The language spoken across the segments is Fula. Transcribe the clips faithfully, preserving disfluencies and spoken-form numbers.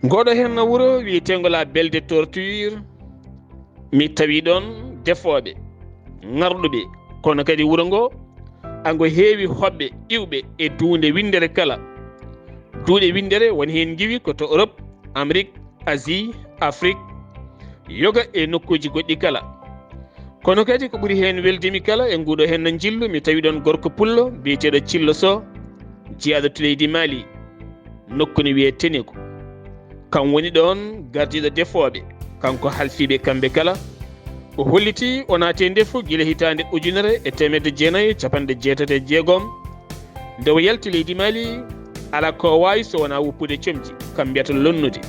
Ngoɗo henna wuro wiyeteengo La Belle de Torture, mi tawi ɗon defooɓe, ŋarɗuɓe, kono kadi wuro ngo, ango heewi hoɓɓe iwɓe e duunde winndere kala. Duuɗe winndere woni heen ngiwi ko to Europe, Amérique, Asie, Afrique, yoga e nokkuuji goɗɗi kala. Kono kadi ko ɓuri heen weldemi kala e nguuɗo henna njillu, mi tawi ɗon gorko pullo biyeteeɗo Cillo Sow, jeyaaɗo to leydi Mali, nokku ne wiyee Tenegu. Kam woni ɗon gardiiɗo defooɓe, kanko halfiiɓe kamɓe kala. O holliti o naati e ndefu gila hitaande ujunere e teemedde jeenayi e capanɗe jeetati e jeegom, nde o yalti leydi Mali, alaa ko o waawi so wonaa woppude comci, kam mbiyata lonnude.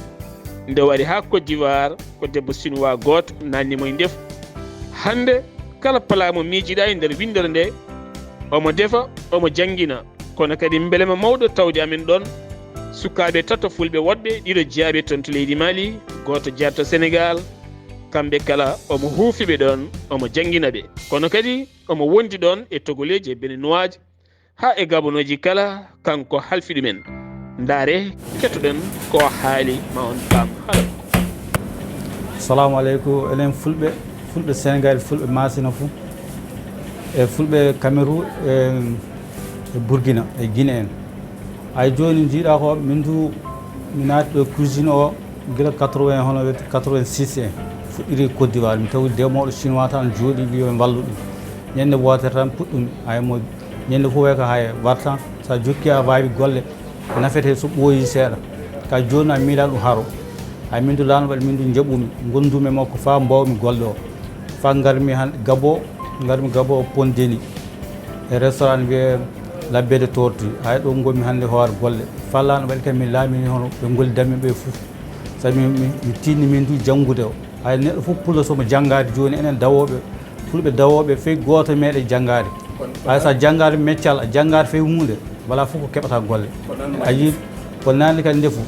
Nde o ari haa Côte d'Ivoire, ko debbo Sinuwaa gooto naatni mo e ndefu. Hannde, kala palaa mo miijiɗaa e nder winndere nde, omo defa, omo janngina. Kono kadi mbelema mawɗo tawde amen ɗon, sukaaɓe tato fulɓe woɗɓe ɗiɗo jeyaaɓe toon to leydi Mali, gooto jeyaaɗo to Senegaal. Kamɓe kala, omo huufi ɓe ɗon, omo janngina ɓe. Kono kadi, omo wondi ɗon e Togoleeji e Benenwaaji, haa e Gabonooji kala, kanko halfi ɗumen. Ndaare, kettoɗen ko o haali, ma on paam haala ko. Salamu aleykum, enen fulɓe, fulɓe Senegaal, fulɓe Masina fuu, e fulɓe Cameroun, e, e Burkina, e Guinée en. Ay jooni njiiɗaa ko, min du, mi naati ɗo cuisine o, gila quatre-vingts, hono wiyete quatre-vingt-six en, fuɗɗiri Côte d'Ivoire. Mi tawi demooɗo chinois tan jooɗi, wiyo mi wallu ɗum. Ñande wootere tan puɗɗumi, ay mo, ñande fof way ko hay wartan, so a jokki a waawi golle, nafete so ɓooyi seeɗa. Ka jooni a miila ɗum haro. Ay min du laano waɗi min du njaɓumi, ngondumi e makko faa mbawmi golle o. Faa ngarmi han Gabo, ngarmi Gabo Pont Denis. E restaurant wiyee La Belle de Tortue. Ay ɗo ngonmi hannde hoore golle. Faa laano waɗi kam mi laamini hono ɓe ngollidanmi ɓe fof. Sabi mi, mi, mi tinni min du janngude o. Hay neɗɗo fof pullo somo janngaade jooni, enen dawooɓe, fulɓe dawooɓe, fey gooto meeɗe janngaade. Hay so a janngaade meccal, a janngaade fey huunde, walaa fof ko keɓata golle. A yii, ko naanni kadi ndefu.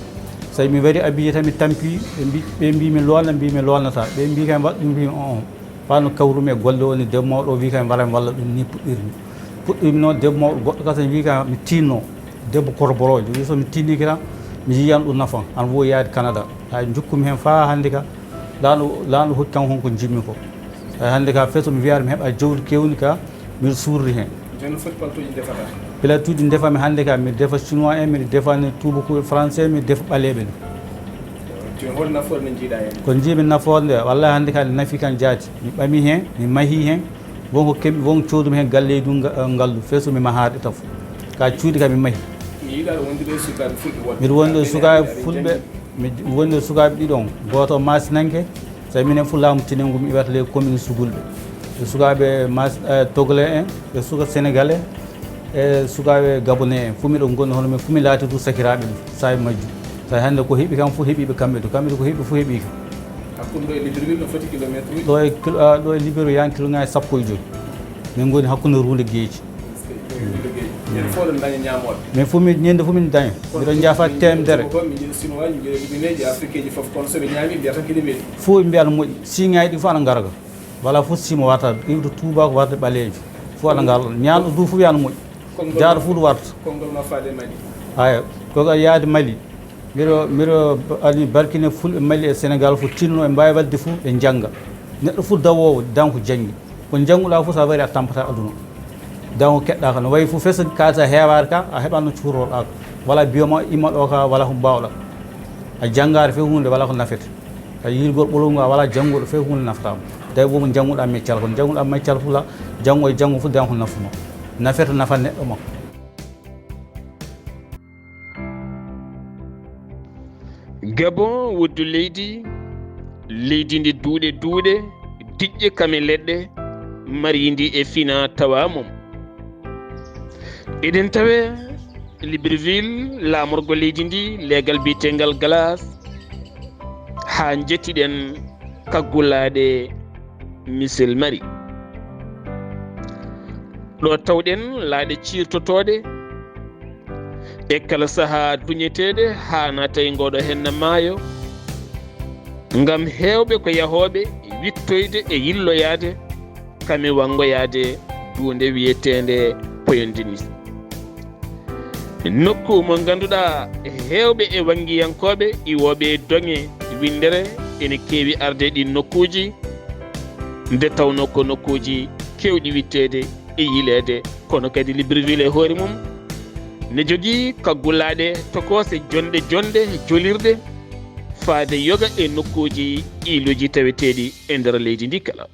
Sabi mi wari abiye tan mi tampi, ɓe mbi, ɓe mbi mi loolna, mbi mi loolnata. Ɓe mbi kam waɗ ɗum, mbi on. Faa no kawrumi e golle o ni, debbo mawɗo o wi kam, mbaɗa mi walla ɗum ni puɗɗirmi. Puɗɗirmi noon, debbo mawɗo goɗɗo kadi tan wi kam, mi tinno. Debbo korboroojo, wi so mi tinniki tan, mi yiyan ɗum nafan. An wo yaade Canada. Hay njukkumi heen faa hannde ka, laanɗo, laanɗo hokki kam hon ko njiɗmi ko. Hay hannde ka, fay so mi wiyaade mi heɓa jawdi keewndi ka, miɗo suurri heen. Jooni foti paltoji ndefata? Paltoji ndefami hannde ka, miɗo defa chinois en, miɗo defa ne tuubakooɓe français, miɗo defa ɓaleeɓe ne. Jooni hol nafoore nde njiiɗaa heen? Ko njiimi nafoore nde, wallahi hannde ka nde nafi kan jaati. Mi ɓami heen, mi mahi heen, won ko keɓmi, won coodumi heen galleeji du nga-, ngallu, fay so mi mahaade tafo. Ka cuuɗi ka mi mahi. Mi yiɗaa wondude e sukaaɓe fulɓe woɗɓe. Miɗo wondi e sukaaɓe fulɓe, mi wondi e sukaaɓe ɗiɗon. Gooto o Maasinanke, sabi minen fof laamu Tenengu mi iwata ley commune Sugulɓe. E sukaaɓe Mas-, eh, Togolais en, e suka Sénégalais, e sukaaɓe Gabonais en. Fof miɗo gondi hono men, fof mi laati du sakiraaɓe mum, saabe majjum. Tawi hannde ko heɓi kam fof heɓiiɓe kamɓe du, kamɓe du ko heɓi fof heɓii kam. Hakkunde ɗo e Libreville no foti kilometre uji? Ɗo e kil-, ah, ɗo e Libreville yan kilomètre sappo e joy. Min ngoni hakkunde ruunde geeci. Ene fof ɗon daña ñaamooɓe? Min fof min, ñande fof min daña. Kono miɗo jaafa teemedere. Ko min njiɗi Sinuwaaji, min njiɗi Libineeji, Afrikeeji fof. Kono so ɓe ñaami, mbiyata kadi meeɗi. Fof ɓe mbiya no moƴƴi. Si ñaayɗi fof ana ngarga. Walaa fof simo wata, iwde tuubaako warde ɓaleejo. Fof ana ngal. Ñaanɗo du fof wiya no moƴƴi. Konngol jaaro ma-, fof ɗo warta. Konngol ma faade Mali? Haya, ko ka yaade Mali. Mbiɗo, mbiɗo ba-, ani barkine fulɓe Mali e Senegaal fof tinno e mbaawi waɗde fof ɓe njannga. Neɗɗo fof dawoowo dan ko janngi. Ko njannguɗaa fof so a wari a tampata aduna. Dan ko keɗɗaa ka no wayi fof fesa kaalisa heewaare ka a heɓanno cuuroɗaa ka. Wala biyoma imma ɗo ka wala ko mbaawɗaa. A janngaare fof huunde wala ko nafete. A yiilgol ɓolum ngal, a walaa jannguɗo, fay huunde nafataama. Tawi wonmo jannguɗaa meccal, kono jannguɗaa meccal fula, janngo e janngo fof, daña ko nafuno. Nafata nafa neɗɗo makko. Gabon, wuddu leydi, leydi ndi duuɗe duuɗe, diƴƴe kame leɗɗe, mariyindi e fina tawa mum. Eɗen tawe Libreville, laamorgo leydi ndi, leegal biyetengal Glace, haa njettiɗen kaggulaaɗe Misil Mari. Ɗo tawɗen laaɗe ciirtotooɗe e kala sahaa duñeteeɗe haa naata e ngooɗo henna maayo, ngam heewɓe ko yahooɓe wittoyde e yilloyaade kame wanngoyaade duunde wiyeteende Poyondinis. Nokku mo ngannduɗaa heewɓe e wanngiyankooɓe iwooɓe e doŋe winndere ene keewi arde e ɗiin nokkuuji, nde tawnoo ko nokkuuji keewɗi witteede e yiileede, kono kadi Libreville e hoore mum ne jogii kaggulaaɗe tokoose jonɗe jonɗe jolirɗe faade yoga e nokkuuji iiluuji taweteeɗi e nder leydi ndi kala.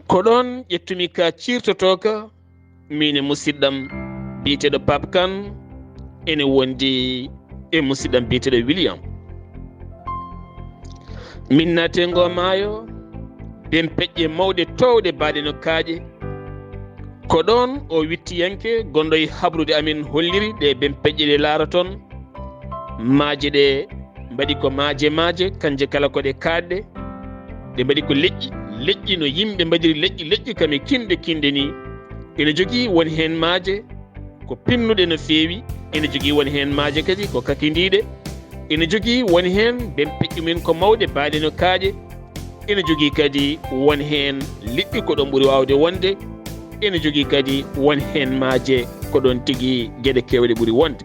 Ko ɗoon ƴettumi ka ciirtotooka, miin e musidɗam biyeteeɗo Pape Kane, ene wondi e musidɗam biyeteeɗo William. Min naati e ngoo maayo, bempeƴƴe mawɗe toowɗe baaɗe no kaaƴe. Ko ɗoon o wittiyanke gonɗo e habrude amin holliri ɗe bempeƴƴe ɗe laaraton. Maaje ɗe mbaɗi ko maaje maaje, kanje kala ko ɗe kaaɗɗe. Ɗe mbaɗi ko leƴƴi, leƴƴi no yimɓe mbaɗiri leƴƴi, leƴƴi kam e kinɗe, kinɗe ni. Ene jogii won heen maaje ko pinnuɗe no feewi, ene jogii won heen maaje kadi ko kakindiiɗe, ene jogii won heen bempeƴƴe mum ko mawɗe baaɗe no kaaƴe, ene jogii kadi won heen liɗɗi ko ɗoon ɓuri waawde wonde, ene jogii kadi won heen maaje ko ɗoon tigi geɗe keewɗe ɓuri wonde.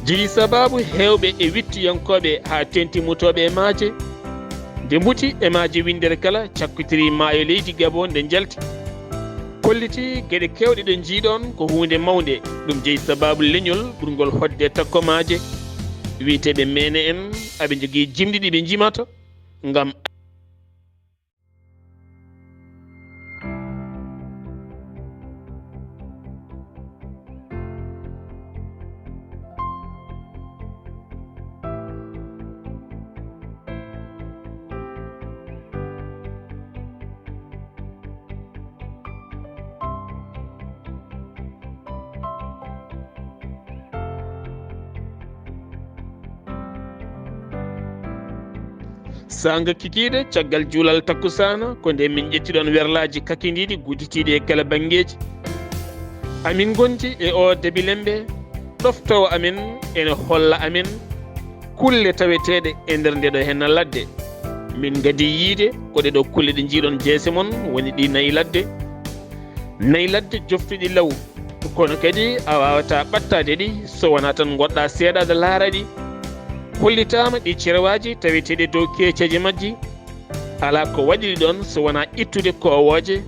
Jogii sabaabu heewɓe e wittiyankooɓe haa teeŋti mutooɓe e maaje. Nde mbuti e maaje winndere kala, cakkitirii maayo leydi Gabon nde njalti. Kolliti geɗe keewɗe ɗe njiiɗon ko huunde mawnde. Ɗum jeyi sabaabu leñol ɓurngol hoɗde e takko maaje. Wiyeteeɓe meene en, aɓe njogii jimɗi ɗi ɓe njimata ngam Saanga kikiiɗe, caggal juulal takkusaana, ko nde min ƴettiɗon werlaaji kakindiiɗi gudditiiɗi e kala banngeeji. Amin ngondi e oo dabilembe, ɗoftoowo amin ene holla amin kulle taweteeɗe e nder ndeɗo henna ladde. Min ngadi yiide ko ɗeɗo kulle ɗe njiiɗon jeese mon woni ɗi nayi ladde. Nayi ladde joftuɗi law, kono kadi a waawataa ɓattaade ɗi so wonaa tan ngoɗɗaa seeɗa aɗa laara ɗi. Hollitaama ɗi cerewaaji taweteeɗi dow keeceeje majji. Alaa ko waɗi ɗi ɗoon so wonaa ittude koowooje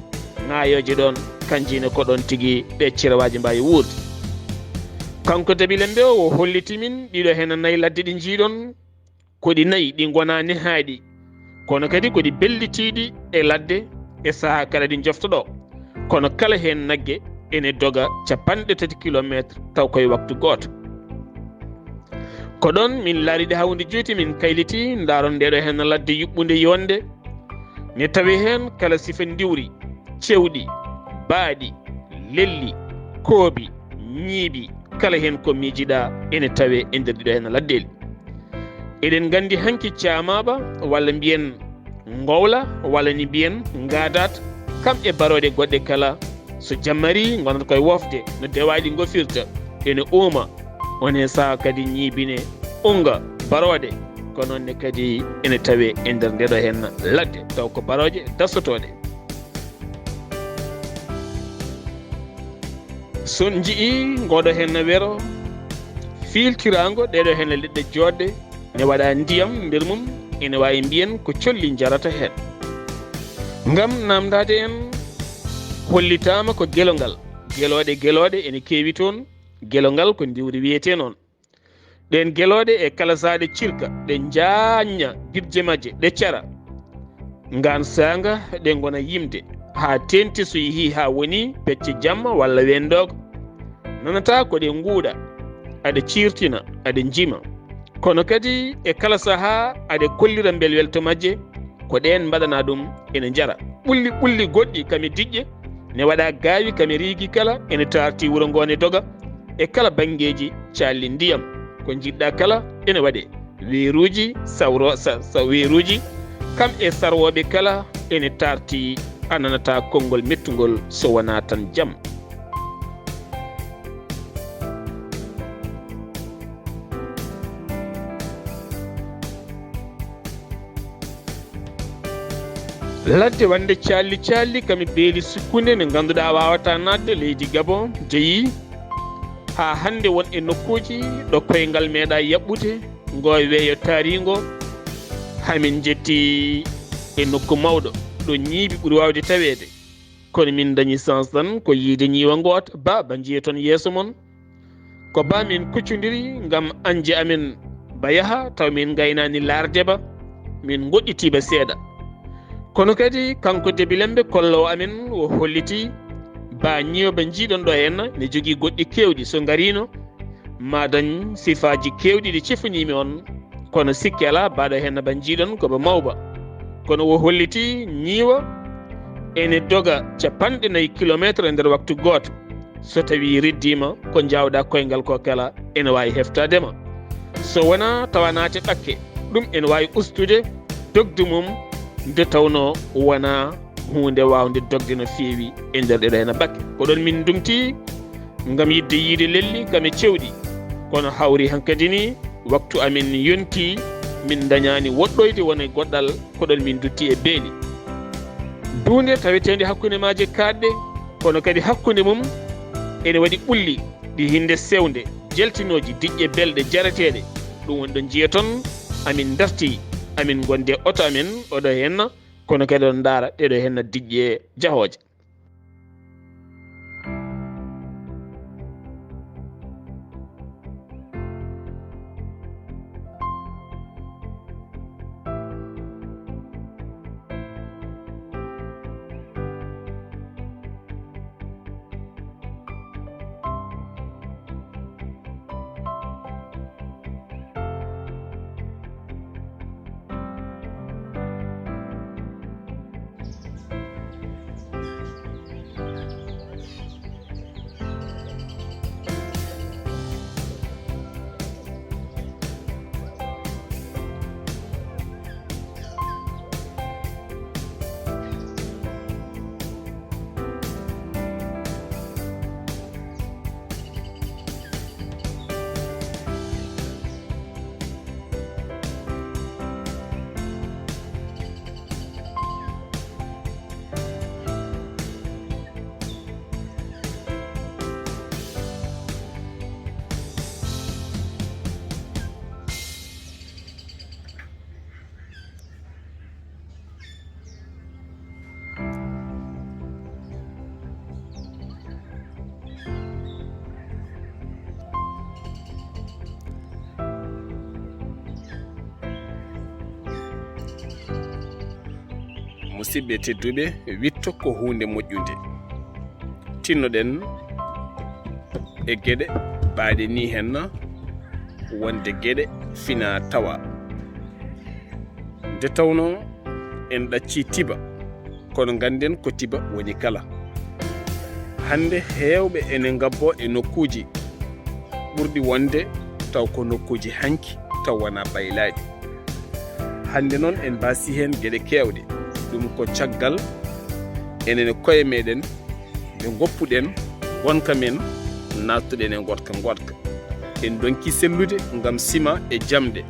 ŋaayooje ɗoon, kanji ne ko ɗoon tigi ɗe cerewaaji mbaawi wuurde. Kanko dabilembe o, o holliti min ɗiɗo heen nayi ladde ɗi njiiɗon, ko ɗi nayi ɗi ngonaa nehaaɗi, kono kadi ko ɗi bellitiiɗi e ladde e sahaa kala ɗi njoftoɗo. Kono kala heen nagge ene doga capanɗe tati kilomeetre taw koye waktu gooto. Ko ɗoon min laari ɗi haa wonde joyti, min kayliti, ndaaron ndeɗo heen ladde yuɓɓunde yonde. Ne tawi heen kala sifa ndiwri, cewɗi, baaɗi, lelli, koobi, ñiibi, kala heen ko miijiɗaa ene tawe e nder ɗiɗo heen laddeeli. Eɗen nganndi hanki caamaaba walla mbiyen ngowla walla ni mbiyen ngaadaat, kam e barooɗe goɗɗe kala, so jamma arii ngonata koye wofde no dewaaɗi ngofirta, ene uuma, on heen sahaa kadi ñiibine, unnga, barooɗe, ko noon ne kadi ene tawe e nder ndeɗo heen ladde, taw ko barooje dasotooɗe. So on njiyii ngooɗo heen wero fiiltiraango, ɗeɗo heen leɗɗe jooɗɗe ne waɗa ndiyam nder mum, ene waawi mbiyen ko colli njarata heen. Ngam naamndaade en, hollitaama ko gelongal. Gelooɗe, gelooɗe ene keewi toon. Gelongal ko ndiwri wiyetee noon. Ɗeen gelooɗe e kala sahaa ɗe cirka, ɗe njaañña bibje majje, ɗe cara. Ngaan saanga ɗe ngona yimde, haa teeŋti so yehii haa woni pecce jamma walla weendoog. Nanataa ko ɗe nguuɗa, aɗe ciirtina, aɗe njima. Kono kadi e kala sahaa aɗe kollira mbelwelto majje, ko ɗeen mbaɗanaa ɗum ene njara. Ɓulli ɓulli goɗɗi kam e diƴƴe ne waɗa gaawi kam e riigi kala ene taarti wuro ngoo ne doga e kala banngeeji caalli ndiyam. Ko njiɗɗaa kala ene waɗe. Weeruuji, sawro-, sa-, sa-, weeruuji kam e sarwooɓe kala ene taarti, a nanataa konngol mettungol so wonaa tan jam. Ladde wande caalli caalli kam e beeli sukkunde ne ngannduɗaa waawataa naatde leydi Gabon jeyi Haa hannde won e nokkuuji ɗo koyngal meeɗaa yaɓɓude ngoo weeyo taariingo. Haa min njetti e nokku mawɗo ɗo ñiibi ɓuri waawde taweede. Kono min dañi chance tan ko yiide ñiiwa ngoota, ba, ba njiye toon yeeso mon. Ko ba min kuccondiri ngam añde amen ba yaha, taw min ngaynaani laarde ba, min ngoɗɗitii ba seeɗa. Kono kadi kanko Debilembe kolloowo amen o holliti ba ñiiwa ba njiiɗon ɗo henna ne jogii goɗɗi keewɗi, so ngariino ma dañ sifaaji keewɗi ɗi cifaniimi on. Kono sikke alaa, ba ɗo henna ba njiiɗon ko ba mawba. Kono o holliti ñiiwa ene doga capanɗe nayi kilomeetre e nder waktu gooto. So tawii reddiima, ko njaawɗaa koyngal ko kala ene waawi heftaade ma. So wonaa tawa naate ɓakke, ɗum ene waawi ustude dogde mum, nde tawnoo wonaa huunde waawnde dogde no feewi e nder ɗeɗo hena ɓakke. Ko ɗoon min ndumti ngam yiɗde yiide lelli kam e cewɗi. Kono hawri hankadi ni waktu amin yonti, min ndañaani woɗɗoyde wona e goɗɗal, ko ɗoon min ndutti e beeli. Duunde taweteende hakkunde maaje kaaɗɗe, kono kadi hakkunde mum ene waɗi ɓulli ɗi hinde sewnde, jeltinooji diƴƴe belɗe jareteeɗe. Ɗum woni ɗo njiyaton amin darti, amin ngondi e oto amen, oɗo henna, kono kadi on ndaara ɗeɗo henna diƴƴe jahooje. Musidɓe tedduɓe, witto ko huunde moƴƴunde. Tinnoɗen e geɗe baaɗe ni henna wonde geɗe fina tawa. Nde tawnoo en ɗaccii tiba, kono ngannden ko tiba woni kala. Hannde heewɓe ene ngabboo e nokkuuji ɓurɗi wonde taw ko nokkuuji hanki taw wonaa baylaaɗi. Hannde noon en mbaasi heen geɗe keewɗe. Ɗum ko caggal enen e koye meɗen nde ngoppuɗen ngonka men, naattuɗen e ngoɗka ngoɗka. En ndonki sellude ngam sima e jamɗe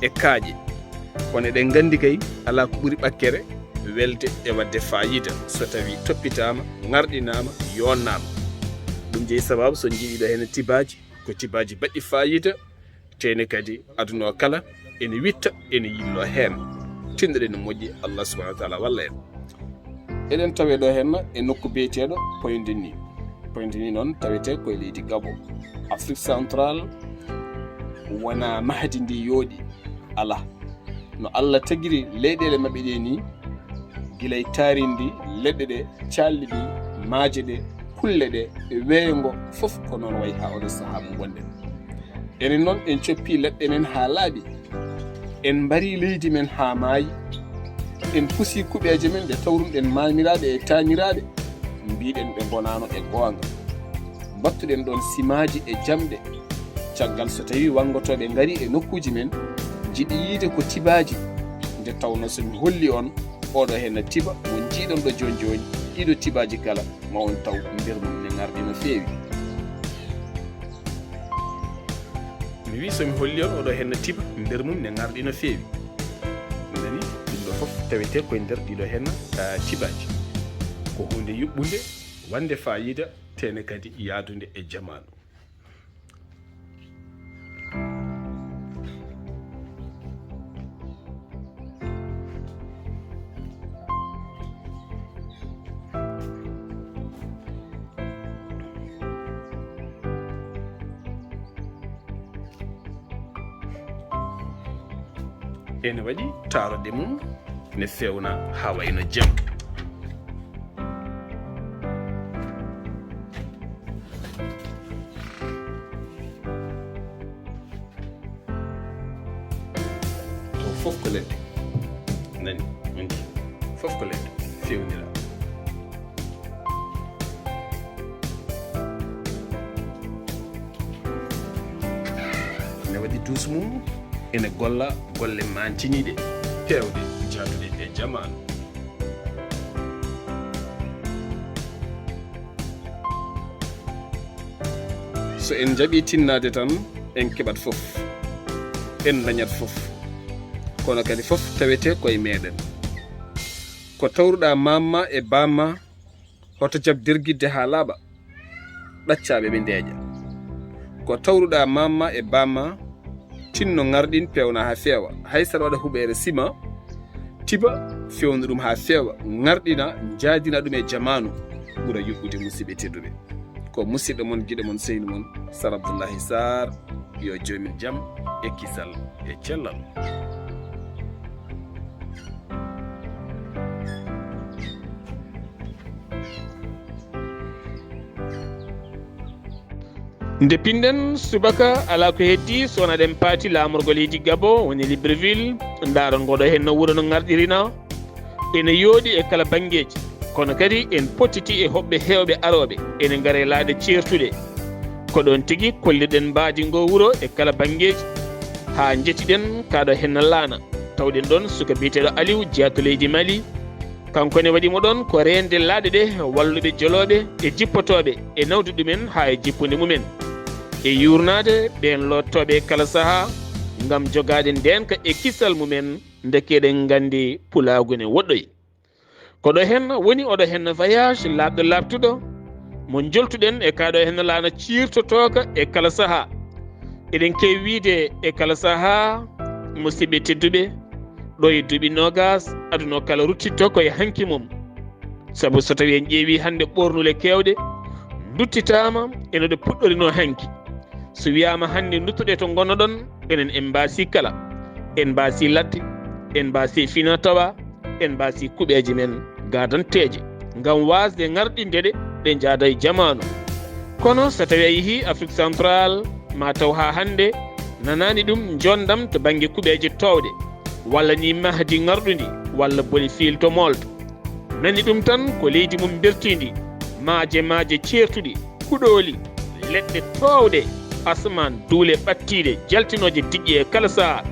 e kaaƴe. Kono eɗen nganndi kay alaa ko ɓuri ɓakkere welde e waɗde faayiida so tawii toppitaama, ŋarɗinaama, yoonnaama. Ɗum jeyi sabaabu so njiɗiɗo heen tibaaji, ko tibaaji baɗɗi faayiida, teene kadi aduna o kala ene witta, ene yillo heen. Tinnoɗen no moƴƴi, Allah subhanahu wa taala walla en. Eɗen tawe ɗo henna e nokku biyeteeɗo Pointe-de-Nuit. Pointe-de-Nuit noon tawetee koye leydi Gabon. Afrique Centrale wonaa mahdi ndi yooɗi, alaa. No Allah tagiri leyɗeele maɓɓe ɗe ni, gila e taarindi leɗɗe ɗe, calɗi ɗi, maaje ɗe, kulle ɗe, e weeyo ngo, fof ko noon wayi haa oɗo sahaa mo ngonɗen. Enen noon en coppi leɗɗe men haa laaɓi. En mbari leydi men haa maayi. En pusi kuɓeeje men ɗe tawruɗen maamiraaɓe e taaniraaɓe. Mbiɗen ɓe ngonaano e goonga. Mbattuɗen ɗoon simaaji e jamɗe. Caggal so tawii wanngotooɓe ngarii e nokkuuji men, njiɗi yiide ko tibaaji. Nde tawnoo so mi holli on, oɗo henna tiba mo njiiɗon ɗo jooni jooni, ɗiɗo tibaaji kala, ma on taw nder mum ne ŋarɗi no feewi. Mi wii so mi holli on oɗo henna tiba, nder mum ne ŋarɗi no feewi. Nani, ɗum ɗo fof tawetee koye nder ɗiɗo henna, ah, tibaaji. Ko huunde yuɓɓunde, wande fayida, tene kadi yaadunde e jamaanu. Ene waɗi taaroɗe mum ne fewna haa wayno jam. Ɗo fof ko leɗɗe. Nani, on nji fof ko leɗɗe fewnira. Ene waɗi duus mum, ene golla golle maantiniiɗe, peewɗe, jaaduɗe e jamaanu. So en njaɓi tinnaade tan, en keɓat fof, en ndañat fof, kono kadi fof tawete koye meɗen. Ko tawruɗa mamma e bamma, hoto jaɓ dergidde haa laaɓa, ɗaccaaɓe ɓe ndeeƴa. Ko tawruɗa mamma e bamma, tinno ŋarɗin, peewna haa feewa. Hay saɗa waɗa huɓeere sima, tiba, fewna ɗum haa feewa, ŋarɗina, njaadina ɗum e jamaanu, ɓura yuɓɓude, musidɓe tedduɓe. Ko musidɗo mon, giɗo mon, sehil mon, Sar Abdullahi Sarr, yo joomin jam e kisal e cellal. Nde pinɗen subaka, alaa ko heddi so wonaa ɗen paati laamorgo leydi Gabo, woni Libreville, ndaaron ngoɗo heen no wuro no ŋarɗirina. Ene yooɗi e kala banngeeji, kono kadi en pottiti e hoɓɓe heewɓe arooɓe, ene ngara e laaɗe ceertuɗe. Ko ɗoon tigi kollirɗen mbaadi ngoo wuro e kala banngeeji, haa njetiɗen kaaɗo heen laana. Tawɗen ɗoon suka biyeteeɗo Aliw, jeyaa to leydi Mali. Kanko ne waɗi mo ɗoon ko reende laaɗe ɗe, walluɓe jolooɓe e jippotooɓe e nawde ɗumen haa e jippunde mumen. E yuurnaade ɓeen loottooɓe e kala sahaa ngam jogaade ndeenka e kisal mumen, ndeke eɗen nganndi pulaagu ne woɗɗoyi. Ko ɗo heen woni oɗo heen voyage laaɓɗo laaɓtuɗo mo njoltuɗen e kaaɗo heen laana ciirtotooka e kala sahaa. Eɗen keewi wiyde e kala sahaa, musidɓe tedduɓe, ɗo e duuɓi noogas, aduna o kala ruttitto ko e hanki mum. Sabu so tawii en ƴeewii hannde ɓoornule keewɗe nduttitaama e no ɗe puɗɗorinoo hanki. So wiyaama hannde nduttoɗe to ngonnoɗon, enen en mbaasii kala. En mbaasii ladde, en mbaasii fina tawa, en mbaasii kuɓeeje men gaadanteeje ngam waasde ŋarɗinde ɗe, ɗe njaada e jamaanu. Kono so tawii a yehii Afrique Central, ma taw haa hannde nanaani ɗum njonndam to bannge kuɓeeje toowɗe, walla ni mahdi ŋarɗundi, walla boli fiilto moolto. Nani ɗum tan ko leydi mum mbertiindi, maaje maaje ceertuɗi, kuɗooli, leɗɗe toowɗe, asamaan duule ɓattiiɗe, jaltinooje diƴƴe e kala sahaa.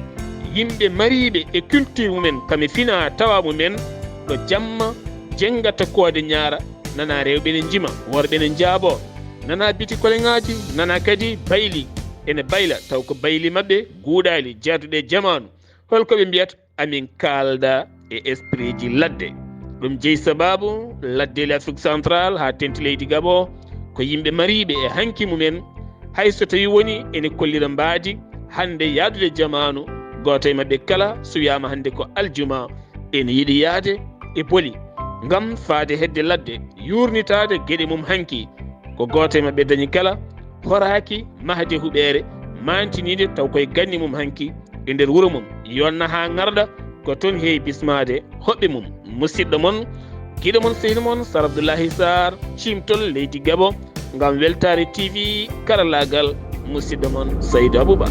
Yimɓe mariiɓe e culture mumen, kame fina tawa mumen, ɗo jamma jenngata koode ñaara, nana rewɓe ne njima, worɓe ne njaaboo, nana biti koleŋaaji, nana kadi bayli ene bayla, taw ko bayli maɓɓe guuɗaali, jaaduɗe e jamaanu. Hol ko ɓe mbiyata? Amin kaalda e espriiji ladde. Ɗum jeyi sabaabu laddeeli Afrique Central haa teŋti leydi Gabo, ko yimɓe mariiɓe e hanki mumen, hay so tawii woni ene kollira mbaadi hannde yaadude jamaanu, gooto e maɓɓe kala, so wiyaama hannde ko aljuma, ene yiɗi yahde e boli ngam faade hedde ladde, yuurnitaade geɗe mum hanki. Ko gooto e maɓɓe dañi kala, horaaki mahde huɓeere maantiniinde taw koye ganni mum hanki e nder wuro mum. Yonna haa ŋarɗa ko toon heewi bismaade hoɓɓe mum. Musidɗo mon, giɗo mon, sehil mon, Sar Abdullahi Sarr, ciimtol leydi Gabo, ngam Weltaare T V, karallaagal musidɗo mon, Saydu Abuba.